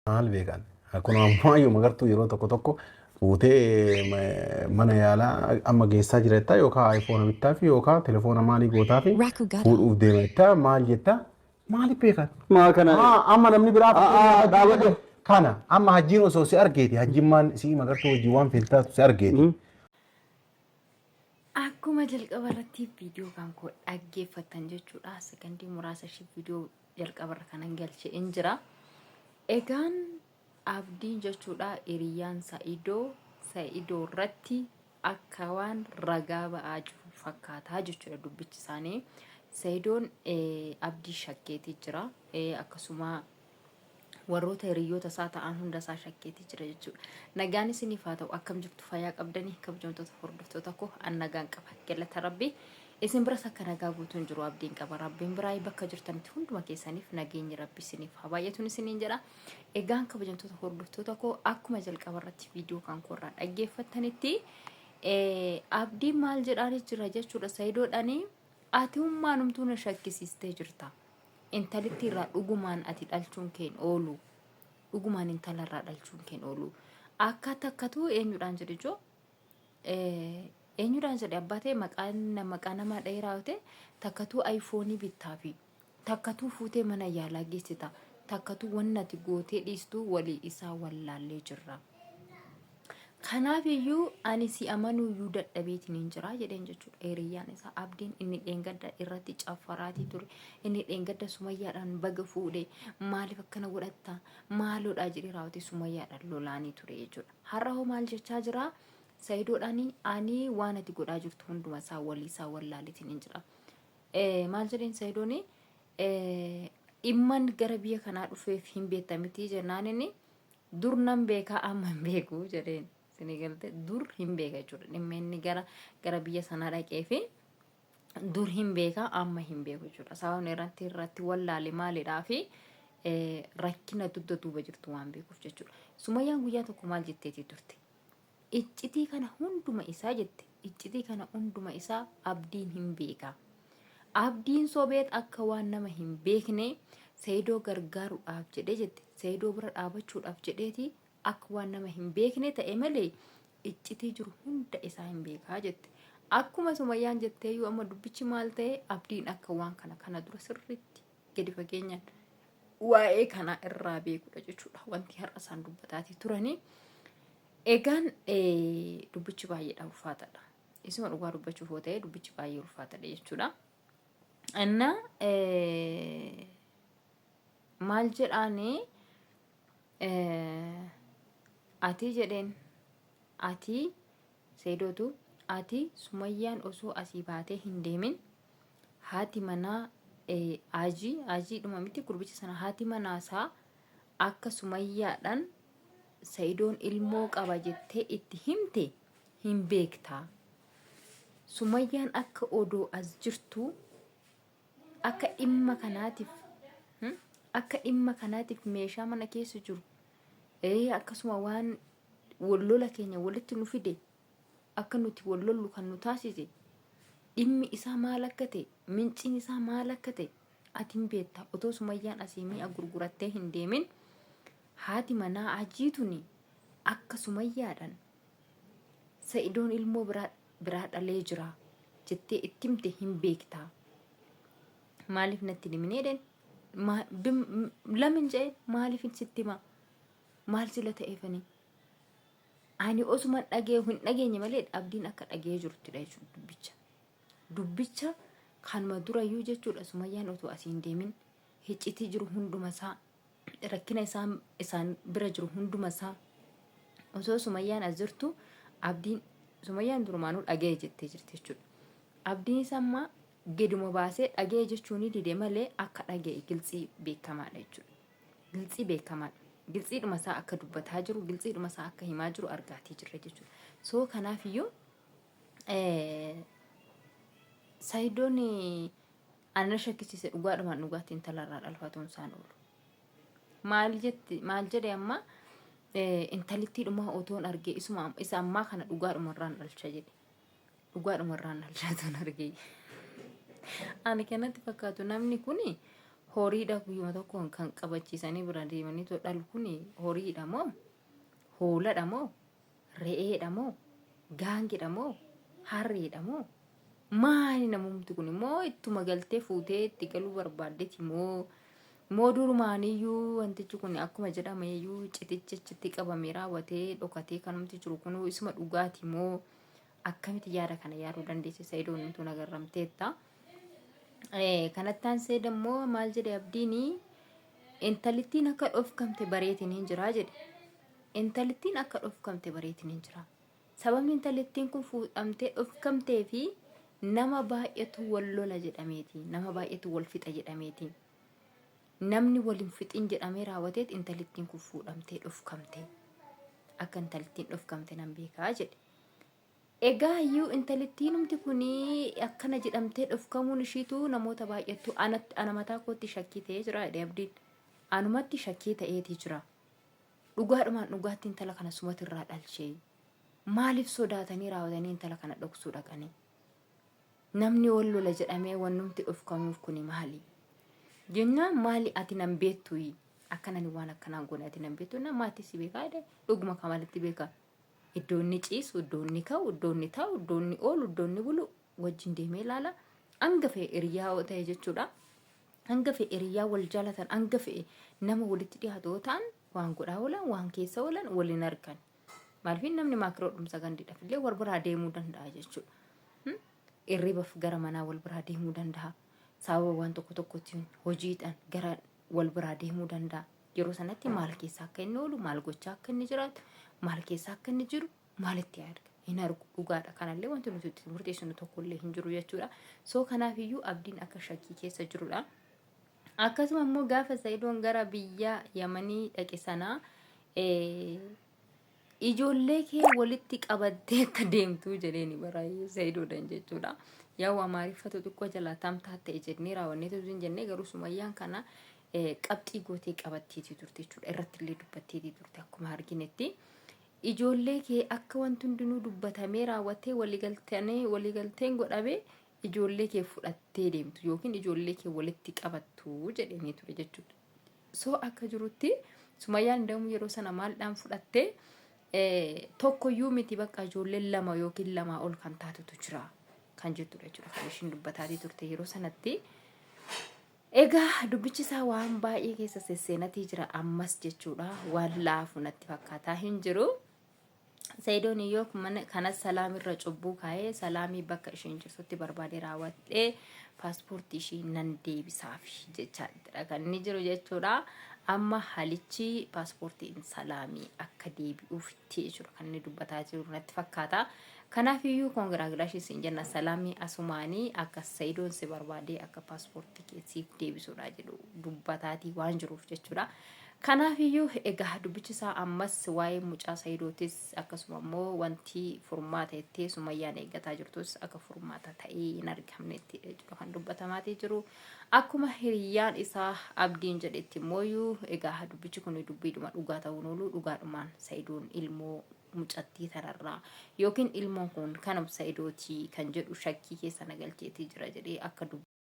Maal beekan? Kun ammaa iyyuu magartuu yeroo tokko tokko fuutee mana yaalaa amma geessaa jira jettaa yookaan iPhone bittaa fi yookaan telefoona maalii gootaa fi fuudhuuf deema jettaa maal jettaa maaliif beekan? Maa kana Haa, amma namni biraa Aa, dhaabadhu. Kana amma hajjiin osoo si argeeti hajjiin maan si magartuu wajjin waan feeltaatu si argeeti. Akkuma jalqaba irratti viidiyoo kan koo dhaggeeffattan jechuudha. Sekondii muraasa ishii viidiyoo jalqaba irra kanan galche in jira. Egaan abdiin jechuudha hiriyyaan Sa'idoo Sa'idoo irratti akka waan ragaa ba'aa jiru fakkaataa jechuudha dubbichi isaanii. Sa'idoon abdii shakkeetii jira. Akkasuma warroota hiriyyoota isaa ta'an hunda isaa shakkeetii jira jechuudha. Nagaan isiniif haa ta'u akkam jirtu fayyaa qabdanii kabajamtoota hordoftoota koo an nagaan qaba galata rabbii isin biras akka nagaa guutuun jiru abdiin qaba rabbiin biraa bakka jirtanitti hunduma keessaniif nageenyi rabbi isiniif haa baay'atuun isiniin jedha. Egaan kabajamtoota hordoftoota koo akkuma jalqaba irratti viidiyoo kan koorraa dhaggeeffattanitti abdiin maal jedhaanis jira jechuudha sayidoodhaanii ati hummaanumtuu na shakkisiistee jirta. Intalitti irraa dhugumaan ati dhalchuun kee hin oolu. Dhugumaan intala irraa dhalchuun kee hin oolu. Akka takkatu eenyudhaan jedhe ijoo eenyudhaan jedhe abbaa ta'e maqaan maqaa namaa dhahee raawwate takkatuu ayifoonii bittaafi takkatuu fuutee mana yaalaa geessita takkatuu wanni ati gootee dhiistu walii isaa wallaallee jirra. Kanaaf iyyuu ani si amanuu iyyuu dadhabeetiin hin jira jedheen jechuudha. Hiriyyaan isaa abdiin inni dheengadda irratti caffaraatii ture. Inni dheengadda sumayyaadhaan baga fuudhe maaliif akkana godhatta maaloodhaa jedhee raawwatee sumayyaadhaan lolaanii ture jechuudha. Har'a hoo maal jechaa jira? Sayidoodhaan ani waan ati godhaa jirtu hunduma isaa walii isaa wallaaleetiin hin jira. Maal jedheen Sayidoon dhimman gara biyya kanaa dhufeef hin beekta miti jennaan inni Dur nan beekaa amma hin beeku jedheen. Isinii galte dur hin beeka jechuudha. Dhimma inni gara gara biyya sanaa dhaqee fi dur hin beeka amma hin beeku jechuudha. Sababni irratti irratti wallaale maalidhaa fi rakkina dugda duuba jirtu waan beekuuf jechuudha. Sumayyaan guyyaa tokko maal jetteetii turte? Iccitii kana hunduma isaa jette. Iccitii kana hunduma isaa abdiin hin beeka. Abdiin sobeet akka waan nama hin beekne Sayidoo gargaaruudhaaf jedhee jette. Sayidoo bira dhaabachuudhaaf jedheeti akka waan nama hin beekne ta'e malee iccitii jiru hunda isaa hin beekaa jette. Akkuma Sumayyaan jetteeyyuu amma dubbichi maal ta'e abdiin akka waan kana kana dura sirriitti gadi fageenyaan waa'ee kanaa irraa beekudha jechuudha. Wanti har'a isaan dubbataatii turanii. Egaan dubbichi baay'eedha ulfaataadha. Isuma dhugaa dubbachuuf yoo ta'e dubbichi baay'ee ulfaataadha jechuudha. Inna maal jedhaani ati jedheen ati seedootu ati sumayyaan osoo asii baatee hin deemin haati manaa ajii ajii dhuma miti gurbicha sana haati manaasaa akka sumayyaadhaan sa'idoon ilmoo qaba jettee itti himte hin beekta. Sumayyaan akka odoo as jirtu akka dhimma kanaatiif akka dhimma kanaatiif meeshaa mana keessa jiru akkasuma waan wal lola keenya walitti nu fide akka nuti wal lollu kan nu taasise dhimmi isaa maal akka ta'e minciin isaa maal akka ta'e ati hin beekta otoo sumayyaan asii mi'a gurgurattee hin deemin haati manaa ajii tuni akka sumayyaadhaan Sa'idoon ilmoo biraa biraa dhalee jira jettee itti himte hin beektaa. Maaliif natti hin himne jedheen? Lamin jedheen maaliif sitti hima? Maal sila ta'eefani? Ani osuma dhagee hin dhageenye malee abdiin akka dhagee jirtudha jechuudha dubbicha. Dubbicha kanuma durayyuu jechuudha sumayyaan otoo asii hin deemin hiccitii jiru hunduma isaa rakkina isaan isaan bira jiru hunduma isaa osoo sumayyaan as jirtu abdiin sumayyaan durumaanuu dhaga'e jettee jirti jechuudha. Abdiin isa amma geduma baasee dhaga'e jechuu ni dide malee akka dhaga'e giltsii beekamaadha jechuudha. Giltsii beekamaadha. Giltsiidhuma isaa akka dubbataa jiru, giltsiidhuma isaa akka himaa jiru argaatii jirra jechuudha. So kanaaf iyyuu Sayidoon ana shakkisiise dhugaadhumaan dhugaatti intala irraa dhalfatuun isaan oolu. Maal jetti maal jedhe amma intalittii dhumaa otoon argee isuma isa ammaa kana dhugaadhuma irraan dhalcha jedhe. Dhugaadhuma irraan dhalcha otoon argee. Ani kanatti fakkaatu namni kuni Horiidha guyyuma tokkoon kan qabachiisanii bira deemanii too dhalu kun horiidha moo hooladha moo re'eedha moo gaangidha moo harreedha moo maali namumti kun immoo ittuma galtee fuutee itti galuu barbaaddeti moo moo durumaaniyyuu wantichi kun akkuma jedhameeyyuu citichi achitti qabamee raawwatee dhokatee kanumti jiru kun isuma dhugaati moo akkamitti yaada kana yaaduu dandeesse Sa'idoon nutu nagarramteetta. Kanatti aansee dammoo maal jedhe Abdiin intalittiin akka dhofkamte bareetiin hin jiraa jedhe. Intalittiin akka dhofkamte bareetiin hin jira. Sababni intalittiin kun fuudhamtee dhofkamtee fi nama baay'eetu wal lola jedhameeti. Nama baay'eetu wal fixa jedhameeti. Namni wal hin fixin jedhamee raawwateet intalittiin kun fuudhamtee dhofkamte. Akka intalittiin dhofkamte nan beekaa jedhe. Egaa iyyuu intalittiinumti kun akkana jedhamtee dhofkamuun ishiitu namoota baay'attu anatti ana mataa kootti shakkii ta'ee jira jedhe Abdiin. Anumatti shakkii ta'eetii jira. Dhugaadhumaan dhugaatti intala kana sumatu irraa dhalchee. Maaliif sodaatanii raawwatanii intala kana dhoksuu dhaqanii? Namni wal lola jedhamee wannumti dhofkamuuf kuni maali? Jennaan maali ati nan beektuyi? Akkanani waan akkanaa goone ati nan beektu na maatii si beekaa jedhe dhuguma kamalitti beekaa. Iddoo inni ciisu, iddoo inni ka'u, iddoo inni taa'u, iddoo inni oolu, iddoo inni bulu wajjin deemee ilaala. Hanga fe'e hiriyaa yoo ta'e jechuudha. Hanga fe'e hiriyaa wal jaalatan, hanga fe'e nama walitti dhiyaatu yoo ta'an waan godhaa oolan, waan keessa oolan waliin argan. Maaliif namni maakiroo dhumsa gandiidhaaf illee wal biraa deemuu danda'a jechuudha. Hirribaaf gara manaa wal biraa deemuu danda'a. Sababa waan tokko tokkotiin hojiidhaan gara wal biraa deemuu danda'a. Yeroo sanatti maal keessa akka inni oolu, maal gochaa akka inni jiraatu, maal keessa akka inni jiru, maalitti arga? Hin argu dhugaadha. Kanallee wanti nuti itti murteessinu tokkollee hin jiru jechuudha. So kanaafiyyuu Abdiin akka shakkii keessa jirudha. Akkasuma immoo gaafa Sa'idoon gara biyya Yamanii dhaqe sana ijoollee kee walitti qabattee akka deemtuu jedheeni bara Sa'idoodhaan jechuudha. Yaa Amaariffatu xiqqoo jalaa tamtaa ta'e jennee raawwanneetu hin jennee garuu Sumayyaan kana qabxii gootee qabatteetii turte jechuudha. Irratti illee dubbatteetii turte akkuma arginetti. Ijoollee kee akka wanti hundinuu dubbatamee raawwatee waliigaltee waliigalteen godhamee ijoollee kee fudhattee deemtu yookiin ijoollee kee walitti qabattu jedheenii ture jechuudha. So akka jirutti Sumayyaan damu yeroo sana maaldhaan fudhattee tokkoyyuu miti bakka ijoolleen lama yookiin lamaa ol kan taatutu jira kan jettudha jechuudha kan ishiin dubbataatii turte yeroo sanatti. Egaa dubbichi isaa waan baay'ee keessa sesseenatii jira ammas jechuudha waan laafu natti fakkaataa hin jiru. Sayidoon iyyoo mana kanas salaamirra cubbuu kaa'ee salaamii bakka isheen jirtutti barbaade raawwadhee paaspoortii ishii nan deebisaaf jechaa jira kan inni jiru jechuudha. Amma halichi paaspoortiin salaamii akka deebi'uufitti jechuudha kan inni dubbataa jiru natti fakkaata. Kanaaf iyyuu koongiraagiraashin siin jenna salaamii asumaanii akka sayidoon si barbaadee akka paaspoortii kee siif deebisuudha jedhu dubbataatii waan jiruuf jechuudha. Kanaafiyyuu egaa dubbichi isaa ammas waa'ee mucaa Sayidootis akkasuma immoo wanti furmaata jettee Sumayyaan eeggataa jirtus akka furmaata ta'ee hin argamnetti jechuudha kan dubbatamaatii jiru. Akkuma hiriyyaan isaa Abdiin jedhetti immooyyuu egaa dubbichi kun dubbiidhuma dhugaa ta'uun oolu dhugaadhumaan Sayidoon ilmoo mucattii tanarraa yookiin ilmoon kun kanum Sayidootii kan jedhu shakkii keessa na galcheetii jira jedhee akka dubbi.